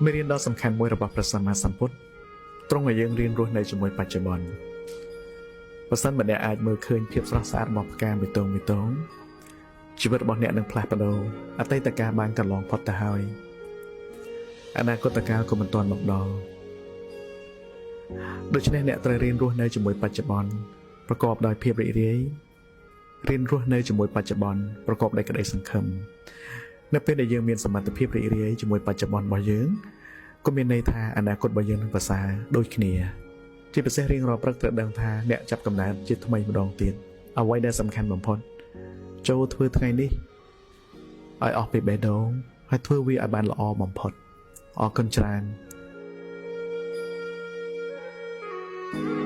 មេរៀនដ៏សំខាន់មួយរបស់ព្រះសម្មាសម្ពុទ្ធទ្រង់ឲ្យយើងរៀនរស់នៅជាមួយបច្ចុប្បន្នបើសិនបើអ្នកអាចមើលឃើញភាពស្រស់ស្អាតរបស់ផ្កាមួយទងមួយទងជីវិតរបស់អ្នកនឹងផ្លាស់ប្ដូរអតីតកាលបានកន្លងផុតទៅហើយអនាគតកាលក៏មិនទាន់មកដល់ដូច្នេះអ្នកត្រូវរៀនរស់នៅជាមួយបច្ចុប្បន្នប្រកបដោយភាពរីករាយរៀនរស់នៅជាមួយបច្ចុប្បន្នប្រកបដោយក្តីសង្ឃឹមនៅពេលដែលយើងមានសមត្ថភាពរីករាយជាមួយបច្ចុប្បន្នរបស់យើងក៏មានន័យថាអនាគតរបស់យើងនឹងប្រសើរដូចគ្នាជាពិសេសរៀងរាល់ព្រឹកត្រូវដឹងថាអ្នកចាប់កំណើតជាថ្មីម្ដងទៀតអ្វីដែលសំខាន់បំផុតចូលធ្វើថ្ងៃនេះឲ្យអស់ពីបេះដូងហើយធ្វើវាឲ្យបានល្អបំផុតអរគុណច្រើន។